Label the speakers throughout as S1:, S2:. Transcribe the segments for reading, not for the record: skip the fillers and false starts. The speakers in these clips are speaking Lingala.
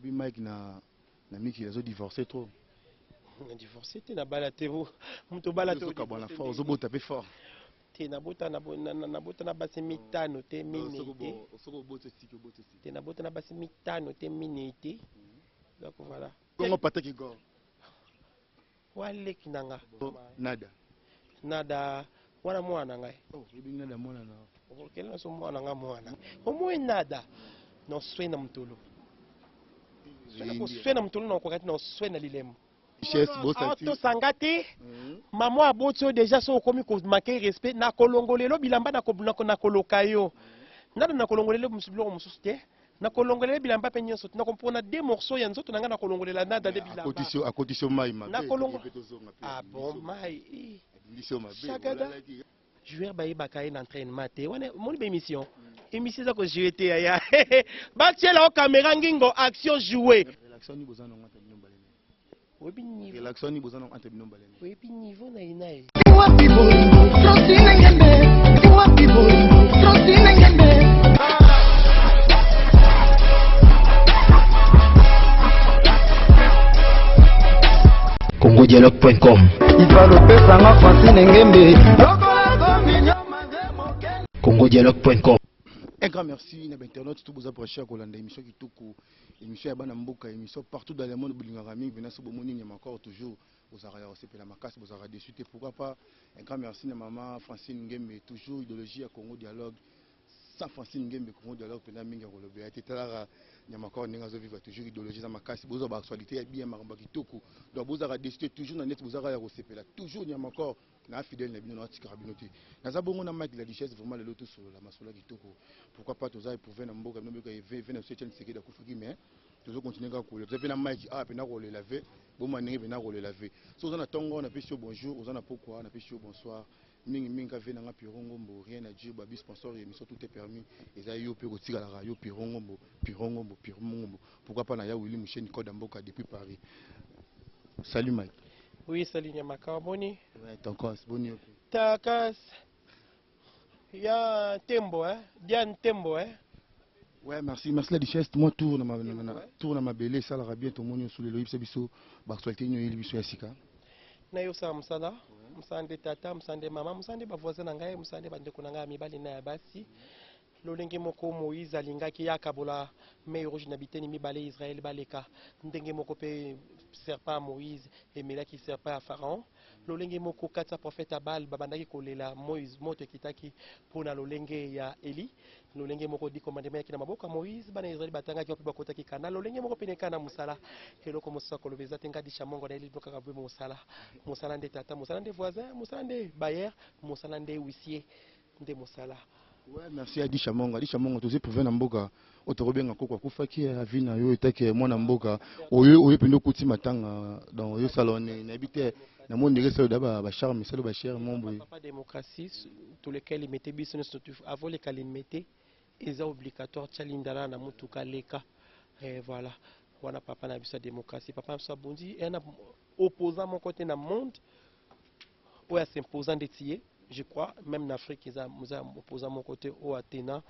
S1: Babi Mike na na mikili azo divorcer trop.
S2: Na divorcer te na bala te moto obala te.
S1: Ozokabwana fort, ozobota pe fort.
S2: Te nabota nabota na basi mitano te minei te. Te nabota na basi mitano te minei te. Donc voilà.
S1: Bongo Patrick Igor.
S2: Wa leki na nga.
S1: Nada.
S2: Nada wana mwana na ngai.
S1: Oh, oyebi nada mwana na.
S2: Okele na so mwana nga mwana. Omoi nada. Na swe na mutolo. Swe na mutolo na okokati na swe na lilembo. Tosanga te mama aboti yo deja so okomi komanke respect nakolongolelo bilamba nakoloka yo nada nakolongolelo biloko mosusu te Nakolongolela ye bilamba mpe nyonso te. Nakopona deux morceaux ya nzoto na ngai, nakolongolela nada nde bilamba.
S1: Akotisi yo, akotisi yo mayi mabe.
S2: Nakolongo Ah bon, mayi ih.
S1: Abimisi yo mabe.
S2: Shagada. Joueur bayebaka ye na entraînement te. Wana omoni ba émission. Émission eza ko jouer te yaya. Batiela yo camera ngingo action jouer.
S1: Relaxation nini boza nango entre bino mibale?
S2: Oyebi niveau.
S1: Relaxation nini boza nango entre bino mibale?
S2: Oyebi niveau na ye na ye.
S3: Wapi bolingo Francine Ngembe Wapi bolingo Francine Ngembe
S4: congodialogue.com
S3: Ifalopesanga Francine Ngembe
S4: congodialogue.com
S1: Un grand merci na internaute tout boza branché ya kolanda émission kitoko émission ya bana mboka émission partout dans le monde bolingaka mingi mpena so bomoni nyama corps toujours bozalaka ya kosepela makasi bozalaka déçu te. Pourquoi pas un grand merci na mama Francine Ngembe, toujours idéologie ya Congo dialogue. Sans Francine Ngembe, Congo dialogue mpena mingi ya kolobela te. Talaka nyama corps ndenge azovivre, toujours idéologie eza makasi. Bozwa ba actualité ya bien, makambo ya kitoko, donc bozalaka déçu te, toujours na net bozalaka ya kosepela, toujours nyama corps na fidèle na bino, na tikaka bino te. Naza bongo na Mike la Duchesse, vraiment lelo tosolola masolo ya kitoko. Pourquoi pas toza éprouvé na mboka bino boyoka eve na biso Etienne Tshisekedi akufaki, mais tozo continuer kaka kolela. Toza pe na Mike awa pena kolela ve boma ndenge pena kolela ve. So oza na tongo napesi yo bonjour, oza na pokwa napesi yo bonsoir. Mingi mingi ka ve na nga Pierrot Ngombo, rien à dire, babi sponsor ya émission tout est permis. Eza yo pe kotikalaka yo Pierrot Ngombo, Pierrot Ngombo, Pierrot Ngombo. Pourquoi pas na ya Willy Musheni code ya mboka depuis Paris. Salut Mike.
S2: Oui, salut Nyamaka, boni?
S1: Ouais, tonkos, boni yo pe.
S2: Takas. Ya Tembo hein, Diane Tembo hein.
S1: Ouais, merci, merci la duchesse. Moi tour na ma, na, na, tour na mabele esalaka bien tomoni yo lelo yebisa biso ba actualité nini oyeli biso ya sika.
S2: Na yo sala mosala, mosala nde tata, mosala nde mama, mosala nde ba voisin na ngai, mosala nde bandeko na ngai ya mibali na ya basi. Lolenge moko Moïse alingaki ye akabola Mer Rouge na biteni mibale, Israël baleka. Ndenge moko pe serpent ya Moïse emelaki serpent ya Pharaon. Lolenge moko kati ya prophète ya Baal babandaki kolela Moïse, moto ekitaki po na lolenge ya Elie. Lolenge moko dix commandements eyaki na maboko ya Moïse, bana ya Israël batangaki wapi bakotaki Canaan. Lolenge moko pe na Kana mosala. Eloko mosusu ya koloba eza te, nga Disha Mongo nayeli bino kaka boye mosala. Mosala nde tata, mosala nde voisin, mosala nde bailleur, mosala nde huissier. Nde mosala.
S1: Ouais, merci Adi Chamongo. Adi Chamongo, tozi prouver na mboka oyo tokobenga koko akufaki avi na yo etake mwana mboka oyo oyo pendo kuti matanga donc oyo salone nayebi te na monde ndenge salo da ba ba charme salo ba cher mon boye.
S2: Papa démocratie tout lequel limete biso nyonso avant leka limete eza obligatoire tia lindala na mutuka leka et voilà wana papa na biso ya démocratie papa na biso abundi ena opposant moko te na monde oyo a s'imposant ndeti ye je crois meme na Afrique eza eza opposant moko te oyo atena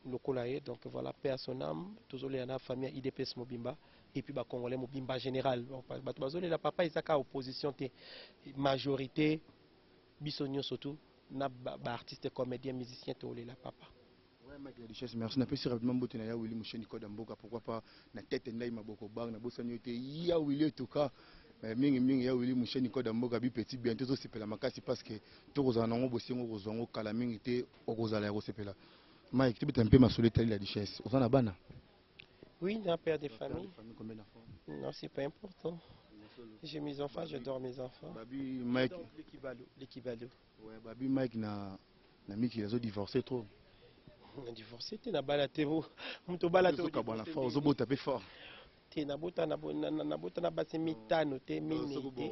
S2: lokola ye donc voilà paix à son âme tozolela na famille ya IDPS mobimba et puis ba congolais mobimba général donc bato bazolela papa eza kaka opposition te majorité biso nyonso tout na ba, ba artistes comédiens musiciens tolela papa.
S1: Ouais, Mike la Duchesse, merci. Napesi rapidement mbote na ya Willy Musheni code ya mboka, pourquoi pas na tete ndai maboko bar na bosani yo te ya Willy etuka eh, mingi mingi ya Willy Musheni code ya mboka bi petit bien tozo sepela makasi parce que tokozala nango bosengo kozwa ngo kala mingi te okozala ya kosepela. Mike, tobeta mpe masolo etali la Duchesse. Oza na bana?
S2: Oui, un père de famille.
S1: Famille combien d'enfants?
S2: Non, c'est pas important. J'ai mes enfants, j'adore mes enfants.
S1: Babi Mike.
S2: Donc, l'équibalo, l'équibalo.
S1: Ouais, babi Mike na na mikili azo divorcer trop.
S2: Na divorcer te na bala te moto obala te.
S1: Ozokabwana fort, ozobota pe fort.
S2: Te nabota nabota na basi mitano te minei te.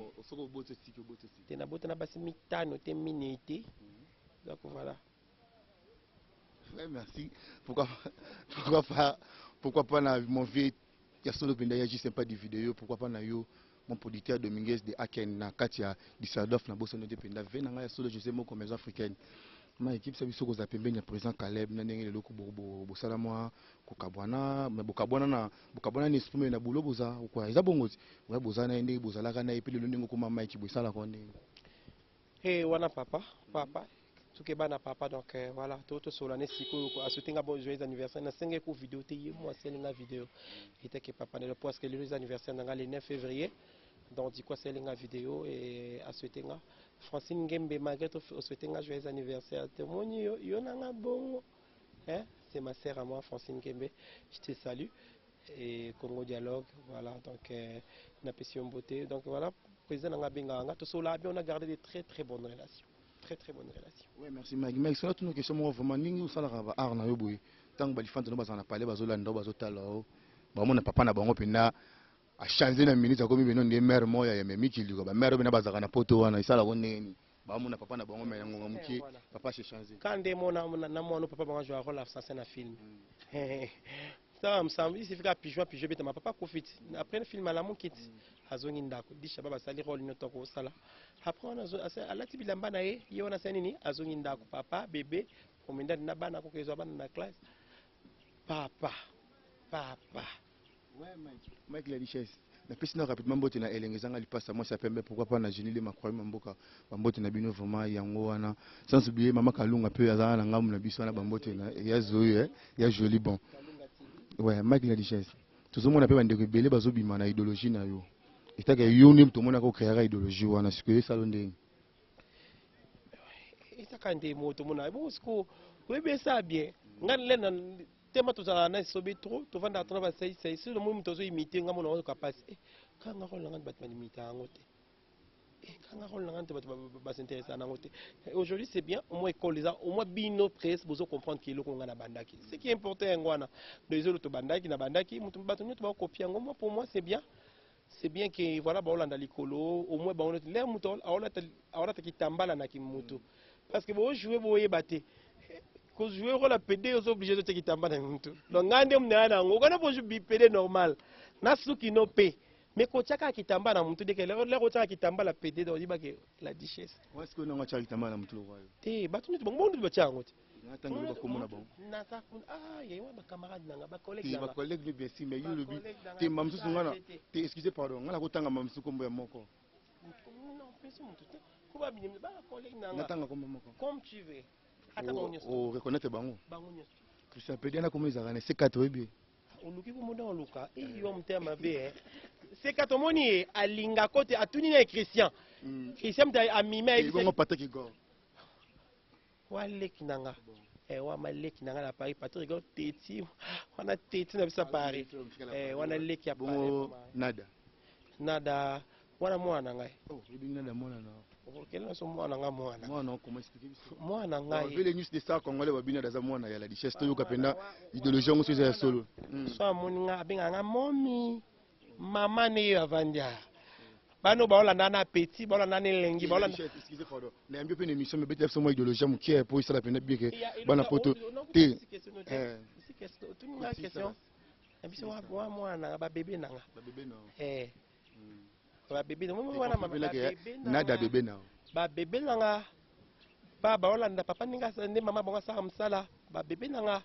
S2: Te nabota na basi mitano te minei te. Donc voilà.
S1: Ouais, merci. Pourquoi, pourquoi pas, pourquoi pas na mon vieux ya solo penda ya juste pas du vidéo, pourquoi pas na yo mon producteur Dominguez de Aken na kati ya Düsseldorf na bosono te penda ve na ngai ya solo José Moko maison africaine. Mike, yebisa biso kozala pembeni ya président Caleb na ndenge lelo bosala mwa kokabwana, mais bokabwana na bokabwana na esprit, mais na boulot boza quoi? Eza bongo ti ouais, boza na ye ndenge bozalaka na ye mpe lelo ndenge okoma Mike boye, esalaka ndenge?
S2: Hey, wana papa, papa tuke bana papa. Donc voilà, to tosola ne sikoyo asouhaité nga bon joyeux anniversaire. Nasengaki ko vidéo te, ye mo asali nga vidéo etake papa nelo, parce que lelo eza anniversaire na nga le 9 février. Donc du coup asali nga vidéo et asouhaité nga. Francine Ngembe, malgré tout osouhaité nga joyeux anniversaire, tomoni yo, yo na nga bongo, hein? C'est ma sœur à moi, Francine Ngembe, je te salue. Et Congo Dialogue, voilà. Donc napesi yo mbote. Donc voilà, président na nga abengaka nga, tosola bien, on a gardé de très très bonnes relations, très très bonnes relations.
S1: Ouais, merci Mike. Mike, sola tuna question moko vraiment: ndenge osalaka ba art na yo boye, ntango balifante no bazala na palais, bazolanda o, bazotala o, bamona papa na bango mpenza achange na minute, akomi beno nde mare moko ya mikili, bamare oyo mpena bazalaka na poto wana, esalako ndenge nini? Bamona papa na bango, me ya ngonga mokie papa se change.
S2: Quand nde mona na mwana papa bango joue rôle assassin na film, ça me il suffit ka pigeon pigeon betama, papa akufi ti après le film, alamuki ti azongi ndako, disha ba basali rôle nyonso akosala. Après wana alati bilamba na ye, ye wana asali nini, azongi ndako, papa bébé promenade na bana, akokezwa bana na classe, papa papa.
S1: Ouais, Mike. Mike la Richesse. Napesi na rapidement mbote na elenge ezanga lipasa, mwasi ya pembe, pourquoi pas na Jenile Macroy Mamboka, bambote na bino vraiment yango wana, sans oublier mama Kalunga mpe azala na ngambu na biso wana, bambote na ya Zoe, eh, ya joli. Bon, ouais, Mike la Richesse, tozomona mpe bandeko ebele bazobima na idéologie na yo, etaka yo nde tomonaka ocréaka idéologie wana. Sikoyo esalo ndenge?
S2: Ezaka nde moto mona bongo. Sikoyo oyebi esa bien, ngai lena tema tozalaka na esobe trop, tovandaka tona basaisai. Soki nomoni moto azoimite nga, mona oyoka mpasi. Kanga rôle na nga, bato balimita yango te. Kanga rôle na nga te, bato bas'intéressa nango te. Aujourd'hui c'est bien, au moins école eza, au moins bino presse bozo comprendre ke eloko nga na bandaki, ce qui est important yango wana. Donc ezolo tobandaki na bandaki moto, bato nyonso bakopie yango. Moi, pour moi c'est bien, c'est bien que voilà, baolanda likolo, au moins bango l'heure moto aolata kitambala na kimutu, parce que bojoue boyeba te kojouer rôle ya pédé, oza obligé totia kitambala na mutu. Donc ngai nde muna ya nango okana bojoue bipédé normal na suki no mpe, mais kotia kaka kitambala na mutu deke lere otiaka kitambala pédé, donc oyebake la duchesse.
S1: Sikoyo nango atiaka kitambala na mutu lokwa yo?
S2: Te, bato nyonso bango nde batia yango te.
S1: Natanga bakomona bango.
S2: Naza kuna, ah, yewa bacamarade nanga, bacollègue.
S1: Te, bacollègue bien sûr, mais yo olobi te, ma mosusu nga na te, excusez, pardon, nga nakotanga ma mosusu kombo ya moko.
S2: Non, pesi motu te, ko babimi bacollègue nanga.
S1: Natanga kombo moko?
S2: Comme tu veux, ata bango nyonso.
S1: Oreconnaître bango?
S2: Bango nyonso.
S1: Christian Pedi ana komo ezalaka na C4, oyebi?
S2: Oluki komona, oluka yo motema mabe. Seka tomoni ye alingako te, atuni na ye Christian, Christian moto amime.
S1: Bongo Patrick Igor?
S2: Waleki na nga, wa maleki na nga na Paris, Patrick Igor teti wana, teti na biso ya Paris, wana leki ya.
S1: Bongo Nada?
S2: Nada wana mwana na ngai.
S1: Oyebi Nada mwana na?
S2: Okele nyonso mwana nga, mwana.
S1: Mwana, comment expliquer biso?
S2: Mwana ngai.
S1: Vele news de star congolais babi Nada aza mwana ya la Duchesse. Toyoka mpenza idéologie yango so eza ya solo.
S2: So amoni nga, abengaka nga momi, mama ne ye avandi aya, bano baolanda na petit, baolanda na elengi, baolanda.
S1: Excusez, pardon, nayambi mpe na émission, mebetela biso mwa idéologie ya mokie po esala mpenza bien ke bana poto te.
S2: Otuninga question na biso wa mwana nanga, babebe nanga. Babebe wana.
S1: Nada bebe na?
S2: Babebe nanga ba baolanda papa ndenge nde mama bango asala mosala. Babebe nanga,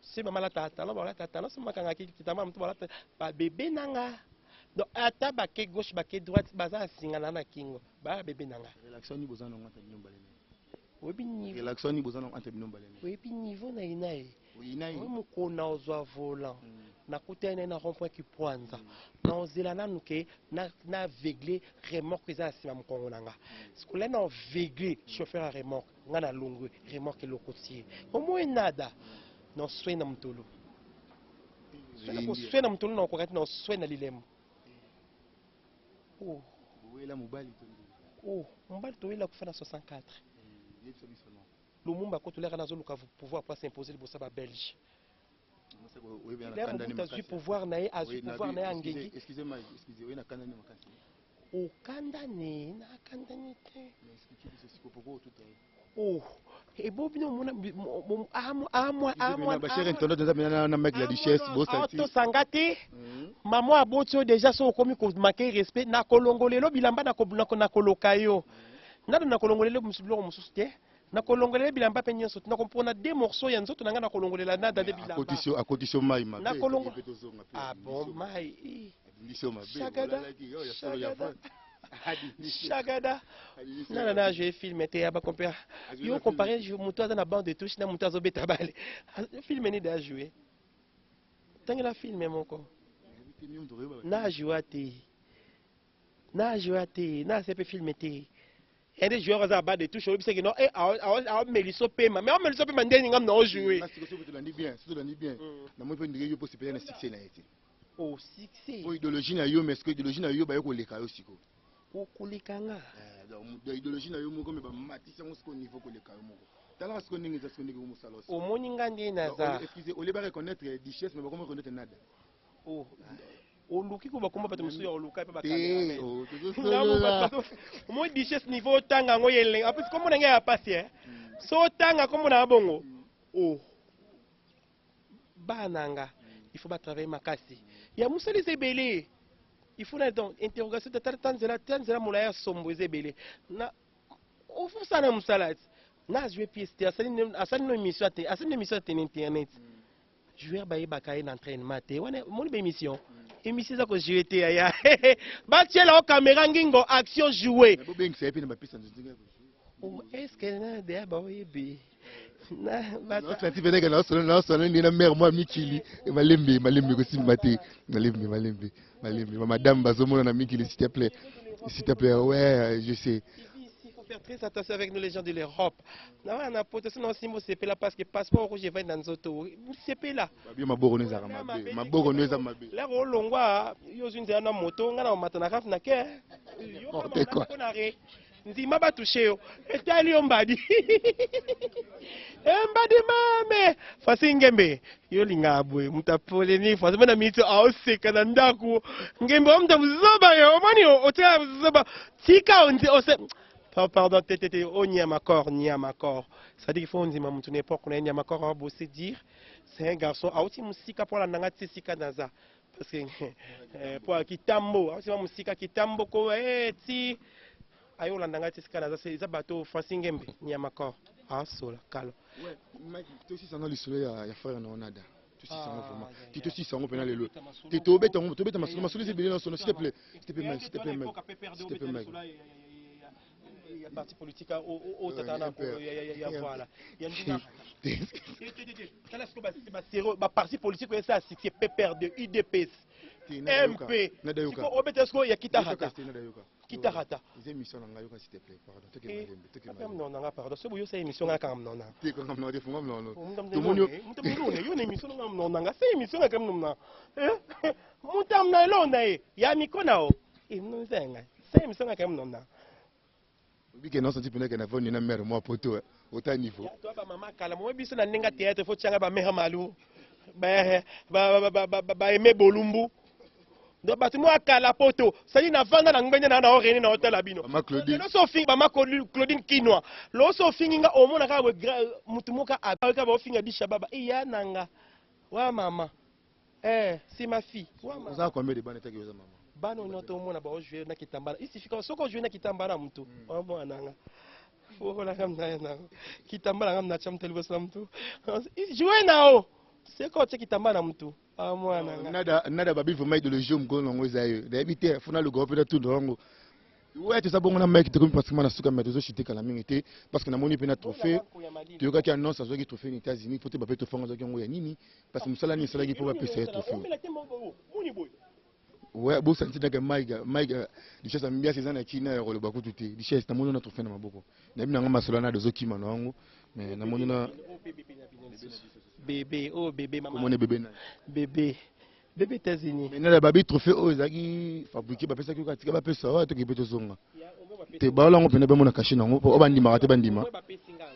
S2: soki mama alata talon, baolata talon, soki makangaki kitamba motu, balata. Babebe nanga, donc ata bake gauche, bake droite, baza na singa na kingo, baya bebe nanga.
S1: Relation nini boza nango entre bino balene?
S2: Oyebi niveau?
S1: Relation nini boza nango entre bino balene?
S2: Oyebi niveau na ye na ye?
S1: Oyina ye?
S2: Oyo mokolo na ozwa volant, nakutani na ye na rond point Kipwanza, na ozela nanu ke na aveugle remorque eza na nsima mokongo na nga. Sikola na aveugle chauffeur ya remorque, nga na longwe, remorque elokoti ye. Omoi Nada na oswe na motolo, koswe na motolo na okoka te, na oswe na lilembo. Oh.
S1: Owela mobali to?
S2: Oh, mobali toyela kufa na 64.
S1: Yebisa biso non.
S2: Lumumba akotolaka, nazoluka pouvoir po as'impose liboso ya babelge. Mobutu azwi pouvoir na ye, azwi pouvoir na ye, angengi.
S1: Excusez moi, excusez, oye na kanda nde makasi?
S2: Okandani, nakandani te.
S1: Mais explique biso siko pourquoi otuta ye.
S2: Oh, ebo bino omona.
S1: Bachere internaute, eza mena na Mike la Duchesse, bosati.
S2: Tosanga te, mama aboti oyo déjà. So okomi komanquer respect, nakolongola elo bilamba, nakoloka yo nano, nakolongola elo biloko mosusu te. Nakolongolela ye bilamba mpe nyonso te. Nakopona deux morceaux ya nzoto na ngai, nakolongolela Nada nde bilamba.
S1: Akotisi yo, akotisi yo mai mabe.
S2: Nakolongo-
S1: Toke mpe tozonga mpe.
S2: Ah bon, mai. Ih.
S1: Adindisi yo mabe.
S2: Shagada,
S1: Olalaki, yo, ya solo ya
S2: shagada.
S1: vrai. Adindisi yo.
S2: Shagada.
S1: Adindisi yo
S2: Nana
S1: mabe.
S2: na joué film te ya ba compare.
S1: A joué
S2: Yo
S1: na
S2: compare moto aza na bande de touche na moto azobeta bale. Film nini da joué? Tangela film moko.
S1: Nayebi te, nini moto okoyeba ba-
S2: Na joua te. Na joua te, na sepe film te. Ende joueur aza ba de touche oyebisaki non eh aomeliso pema. Mais aomeliso pema ndeni ngam na o jouer.
S1: Nga sikoyo soki tolandi bien, soki tolandi bien, namoni mpe ndenge yo mpo osepela na succès na ye te.
S2: Oh succès.
S1: Po idéologie na yo, mais sikoyo idéologie na yo baye koleka yo sikoyo.
S2: Okoleka nga.
S1: Eh, donc idéologie na yo moko me bamatisi yango sikoyo niveau koleka yo moko. Talaka sikoyo ndenge eza sikoyo ndenge mosala osi.
S2: Omoni nga nde naza.
S1: Excusez, au lieu ba reconnaître duchesse, mais bakomi reconnaître Nada.
S2: Oh. Oluki ko bakoma bato mosusu ya oluka mpe
S1: Te,
S2: bakameraman.
S1: oh, tozosolola.
S2: Omoni duchesse niveau otanga yango ye elengi. En plus kombo na ngai ya pasi eh. So otanga kombo na bongo. Oh. Bana nga il faut ba travailler makasi. Ya mosala eza ebele. Il faut na donc interrogation ta ta nzela ta nzela molai ya sombo eza ebele. Na ofusana mosala ti. Na jouer pièce te asali asali no émission te asali no émission te na internet. Joueur bayebaka ye na entraînement te wana omoni ba émission émission eza kojouer te yaya batiela o caméra ngingo action jouer.
S1: Mais bobengisa ye mpe na bapesa nzonzinga ya kojouer.
S2: Oh, est ce que na deya baoyebi na bata
S1: Naosanti peneke naosolo nde na mare mwa mikili malembe malembe kosimba te malembe malembe malembe ba madame bazomona na mikili, s'il te plaît, s'il te plaît, ouais, je sais.
S2: Ici, il faut faire très attention avec nous les gens de l'Europe. Na wana poto sinon simbo sepela parce que passeport rouge evandi na nzoto sepela.
S1: Babio maboko no ezalaka mabe, maboko no eza mabe.
S2: Lero olongwa yo ozwi nzela na moto nga na omata na rafe na ke.
S1: N'importe quoi.
S2: Yo re ndima batushe yo etali yo mbadi e mbadi mame fasi ngembe yo lingaka boye moto ya polémique fasi mona miti aoseka na ndako ngembe o moto buzoba yo omoni otika buzoba tika ondi ose pardon te te te o nyama corps nyama corps, c'est-à-dire qu'il faut ondima motu na époque na ye nyama corps aobose dire c'est un garçon auti mosika mpo alanda nga ti esika naza parce que po kitambo auti ma mosika kitambo ko ti aye olanda ngai ti esika naza se eza bato Francis Ngembe nyama corps asola kalo.
S1: Ouais, Mike, tosisanga lisolo ya frère na Nada. Tosisanga
S2: Ah,
S1: vraiment.
S2: ya,
S1: Ti
S2: ya.
S1: tosisa yango mpena lelo. Te tobeta yango, tobeta masolo, masolo eza ebele na solo, s'il te plaît. S'il te plaît, Mike, s'il te plaît, Mike. S'il te plaît, Mike.
S2: Ya parti politique oyo tata na ya voilà ya ndinga tala sikoyo basero baparti politique oyo esala succès PPRD, UDPS,
S1: Te, Nada yoka.
S2: MP.
S1: Nada yoka.
S2: Sikoyo obeta sikoyo ya kitarata.
S1: Yoka, te, Nada yoka.
S2: Kitarata.
S1: Eza émission na ngai, yoka s'il te plaît. Pardon, toke malembe, toke malembe.
S2: Mnonanga pardon soki boyosa émission nga kaka mnona.
S1: Te, kanga mnono te, funga mnono. Tomoni yo-
S2: yo na émission nga mnonanga se émission nga kaka mnona mutu amna elonda ye ya miko na o eza ya ngai se émission nga kaka mnona.
S1: Obike na osenti mpena ke na voni na mare mwa poto ota niveau.
S2: To bamama kala momo biso na ndenge ya théâtre fo tianga bamere malu baeme bolumbu donc bato mo akala poto sadi navanda na ngbende na orene na otala bino.
S1: Mama Claudine.
S2: Loso ofingi mama Claudine Kinwa loso ofingi nga omona kaka boye mutu moko akaka baofinga disha baba iya nanga wa mama eh c'est ma fille wa mama.
S1: Oza combien de bana etaki oza mama?
S2: Bana oyo nyonso omona baojouer na kitambala isifika soki ojouer na kitambala mutu wa mwana nga fokolaka mna na kitambala nga mna tia mutu liboso na mutu joue na o seko otie kitambala na mutu wa mwana nga.
S1: Nada, Nada babi vraiment idéologie mokolo nango eza yo nayebi te funa luka mpe natunda yango we toza bongo na Mike tokomi pratiquement na suka mais tozochite kala mingi te parce que namoni mpe na trophée toyokaki annonce azwaki trophée na États-Unis po te bape trophée yango azwaki yango ya nini parce que mosala nini esalaki mpo bapesa ye trophée?
S2: Omela te moni boye.
S1: Ouais, bosanti naka Mike, Mike duchesse ambiance eza na kina ya koloba kutu te. Duchesse, namoni na trophée na maboko nayebi nanga masolo wana ozokima na yango mais namoni na
S2: Bébé oh bébé mama.
S1: Komona bébé na
S2: Bébé bébé États-Unis.
S1: Mais nada babi trophée oyo ezalaki fabriqué bapesaki yo katika bapesa oyo toki mpe tozonga te baola yango mpena bamona kashe nango po oyo bandimaka te bandima.
S2: Bapesi nga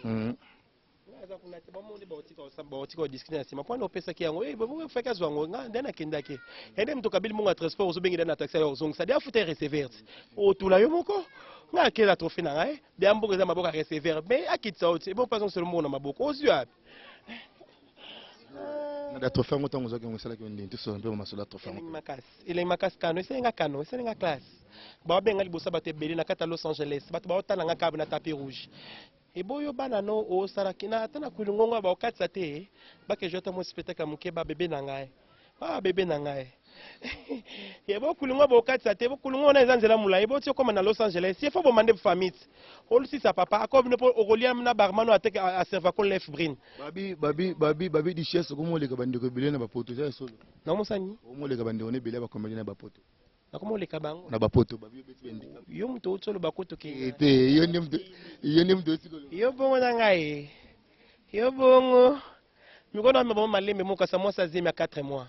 S2: aza kuna te bamonde baotika odiscute na nsima mpona opesaki yango faki azwa yango nga nde nakendaki ende moto kabili mbongo ya transport ozobengela na taxi ayo ozongisa de afuta receveur ti otula yo moko nga akela trophée na ngai de ya mbongo eza maboko ya receveur mais akitisa o ti ebongo mpe azongisela mbongo na maboko ozwi wapi?
S1: Na trophée yango, ntango ozwaki yango, esalaki yo ndenge? Tosola mpe masolo ya trophée yango.
S2: Elengi makasi, elengi makasi. Kano esalinga, kano esalinga classe. Baobenga liboso ya bato ebele na kati ya Los Angeles, bato baotala nga kaka na tapis rouge. Eboyo bana no osalaki na ata na kulungongo, baokatisa te, bakezwa ata mwa spectacle ya moke. Babebe na ngai, bebe na ngai, bokulungo bokatisa te. Bokulungo wana eza nzela molai, boti okóma na Los Angeles, ye fo boma nde famille ti olusisa papa akomi bino, mpo okolia na barman oyo ateke aservako lef brine.
S1: Babi Duchesse, okomoleka bandeko ebele na bapoto, eza ya solo?
S2: Naomosani.
S1: Okomoleka bandeko na ebele ya bacomédien na bapoto.
S2: Nakoma oleka bango.
S1: Na bapoto, babi obeti bandeko.
S2: Yo moto outi oloba ko tokende.
S1: Te, yo nde moto osi koloba.
S2: Yo bongo na ngai, yo bongo mikono na bango malembe moko, kasa mwasi azemi ya 4 mois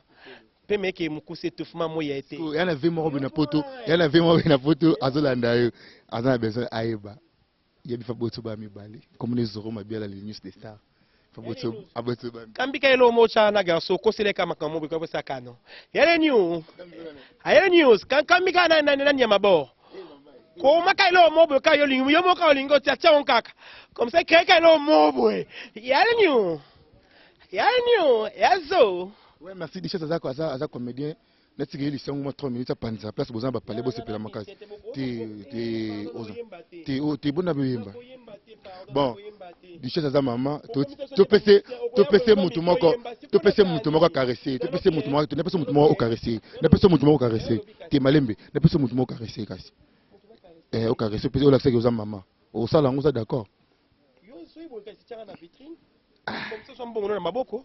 S2: mpe meke mokuse, étouffement moya ete.
S1: Ya na vie moko boye na poto, ya na vie moko boye na poto, azolanda yo, aza na besoin ayeba. Yebi fa boto ba mibale comme ne Zoro Mabiala, le news de star, fa boto aboto ba.
S2: Kambika elo mo tya na garçon okoseleka makambo boye koyebisa kano yele news, ayele news. Kambika na nyama bor komaka elo mo boye ka yo lingi, yo moko olingi otia tia ngo kaka comme ça, créer ka elo mo boye yele news, yele news yazo.
S1: Ouais, merci Duchesse. Aza comédien, natika ye lisango mwa 3 minutes, apanza place boza na bapale, bosepela makasi te te oza te o te bona boyemba. Bon, Duchesse aza mama, topese motu moko, topese motu moko acaresse, topese motu moko, napese motu moko ocaresse, napese motu moko ocaresse te malembe, napese motu moko ocaresse kasi ocaresse, opese olakisaki oza mama, osala yango, oza d'accord?
S2: Yo soki boye kasi tiaka na vitrine comme ça, zwa mbongo na maboko,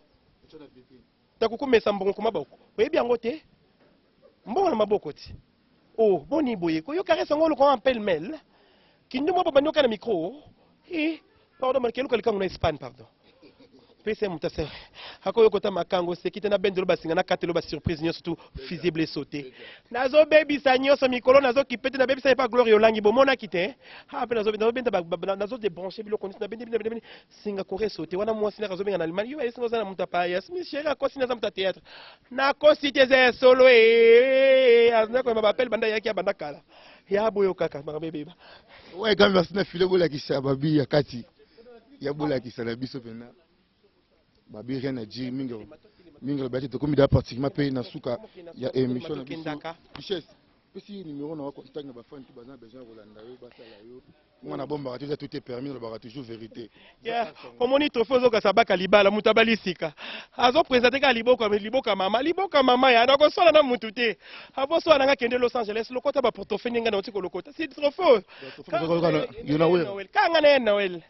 S2: takokomesa mbongo ko maboko, oyebi yango te, mbongo na maboko ti oh boni boye koyoka rese yango oloka en pêle-mêle kindu mwa babandi oka na micro. Eh, pardon, makeluka likango na Espagne, pardon, pesa ye moto ase akoyokota makango seki te na bendelo basinga na katelo basurprise nyonso tu fusible esaute. Nazobebisa nyonso mikolo, nazokipe te, nabebisa ye pa Gloire Olangi, bomonaki te. Ah, mpe nazobenda, nazodébranche biloko nyonso, nabendi bino singa kore esaute wana. Mwasi naka azobenga na Allemagne, yo bayesinga oza na moto apa yasmi chéri, akosi, naza moto ya théâtre, nakosi te, eza ya solo. Aza bapele banda yaki ya banda kala ya boyo kaka makambo ebeba.
S1: Ouais, quand merci na file bolakisa babi ya kati ya bolakisa na biso mpena babi, rien à dire, mingi mingi aloba te. Tokomi da pratiquement mpe na suka ya émission na biso. Duchesse, pesi numéro na wa contact na bafani to baza na besoin ya kolanda yo, basala yo. Mwana bombaka te, eza tout est permis, olobaka toujours vérité.
S2: Yeah. Omoni trophée ozokasa baka libala, moto abali sika azoprésente kaka liboko, liboka mama, liboka mama ya nakosola na mutu te. Abosola nanga, kende Los Angeles, lokota baportefeuille ndenge nauti kolokota si trophée.
S1: Yo na wera.
S2: Kanga na ye Noel,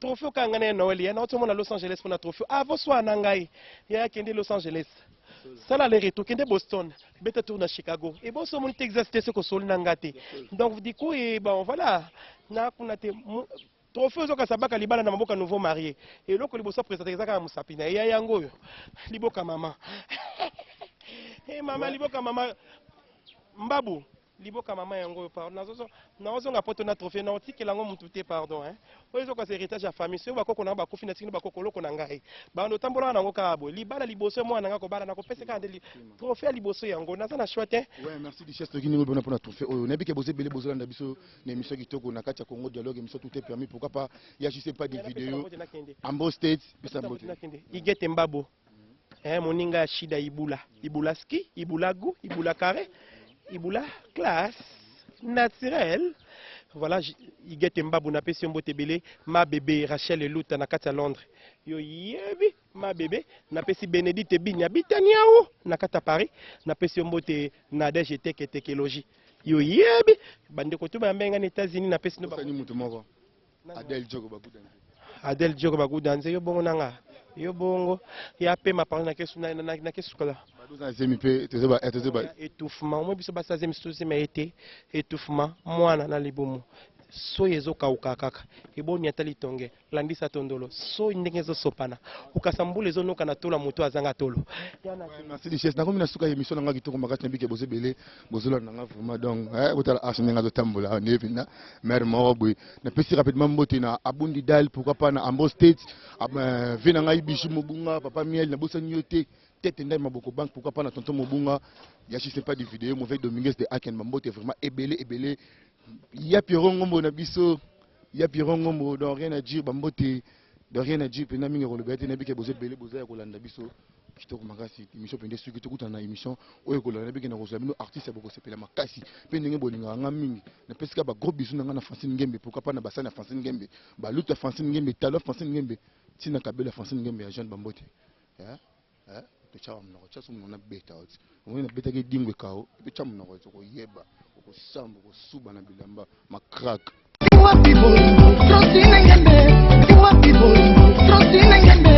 S2: trophée okanga na ye Noel, ya nauti omona Los Angeles mpona trophée avoswa na ngai ya kende Los Angeles, sala aller retour, kende Boston, beta tour na Chicago, eboso omoni Texas te, soki osoli na nga te. Donc du coup, et bon, voilà, na kuna te. Trophée ozokasa baka libala na maboko ya nouveau marié, eloko liboso présente eza kaka mosapi na ye ya yango oyo, liboka mama e mama, liboka mama mbabu, liboka mama yango oyo. Pardon, nazozonga poto na trophée, na otikela yango mutu te, pardon hein. Oyo ezokasa héritage ya famille, soki bakoko na bakufi, na tikini bakoko loko na ngai, bando otambolaka nango kaka boye. Libala liboso ya mwana na ngai kobala, nakopesa kaka nde trophée ya liboso yango, naza na choix te.
S1: Ouais, merci Duchesse. Toki ndenge mpona trophée oyo, nayebi ke boza ebele bozolanda biso na émission kitoko na kati ya Congo Dialogue, émission tout est permis, pourquoi pas ya je sais pas des vidéos Ambo States, pesa mbote.
S2: Igete Mbabo, moninga ya Shida, Ibula, Ibula ski, Ibula gu, Ibula carré, Ibula classe naturel. Voilà, Igete Mbabu, napesi yo mbote ebele. Ma bébé Rachel Eluta na kati ya Londres, yo yebi ma bébé. Napesi Bénédicte Binya Bitaniao na kati ya Paris, napesi yo mbote. Nadege Eteke Tekelogie, yo yebi bandeko to bayambe ngai na États-Unis, napesi no.
S1: Osani mutu moko, Adel Djoko Baguda.
S2: Adel Djoko Baguda nze, yo bongo nanga, yo bongo ya pema, pardon, nakesukala.
S1: Badoza na zemi mpe tozoba.
S2: Étouffement, omoi biso basi azemi tozema ye te, étouffement, mwana na libumu soyi ezokauka kaka, eboni ata litonge landisa tondolo, soyi ndenge ezosopana, okasa mbula ezonoka na tolo ya moto azanga tolo.
S1: Merci Duchesse. Nakomi na suka ya émission na nga kitoko makasi, nabike boza ebele bozolanda nga vraiment. Donc botala arche ndenge azotambola nde mpenza mare moko boye. Napesi rapidement mbote na Abundi Dal, pourquoi pas na Ambo State, vie na ngai Bijou Mobunga, papa Miel, nabosani yo te, tete ndai maboko banque, pourquoi pas na tonton Mobunga ya je sais pas des vidéos, mauvais Dominguez de Aken, bambote vraiment ebele ebele ya Pierrot Ngombo na biso, ya Pierrot Ngombo. Donc rien à dire, bambote de rien à dire mpena mingi koloba ete nayebike boza ebele boza ya kolanda biso. Kitoko makasi, émission mpenza. Soki tokutana na émission oyo ekolanda, nabiki na kozwa bino artiste ya bokosepela makasi. Mpe ndenge bolingaka nga mingi, napesika bagros bisous na nga na Francine Ngembe, pourquoi pas na basani ya Francine Ngembe, balutu ya Francine Ngembe, talo ya Francine Ngembe, ntina kabelo ya Francine Ngembe ya Jeanne Bambote. Totyaka monoko, tya so monoko, nabeta oti omoni nabetaki edingo ekao, epe tya monoko ti okoyeba, okosamba, okosuba na bilamba macrack.
S3: Wapi bolingo Francine Ngembe? Wapi bolingo Francine Ngembe?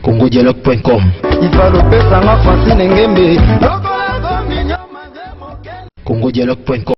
S4: congodialogue.com.
S3: Ifalopesanga Francine Ngembe.
S4: congodialogue.com.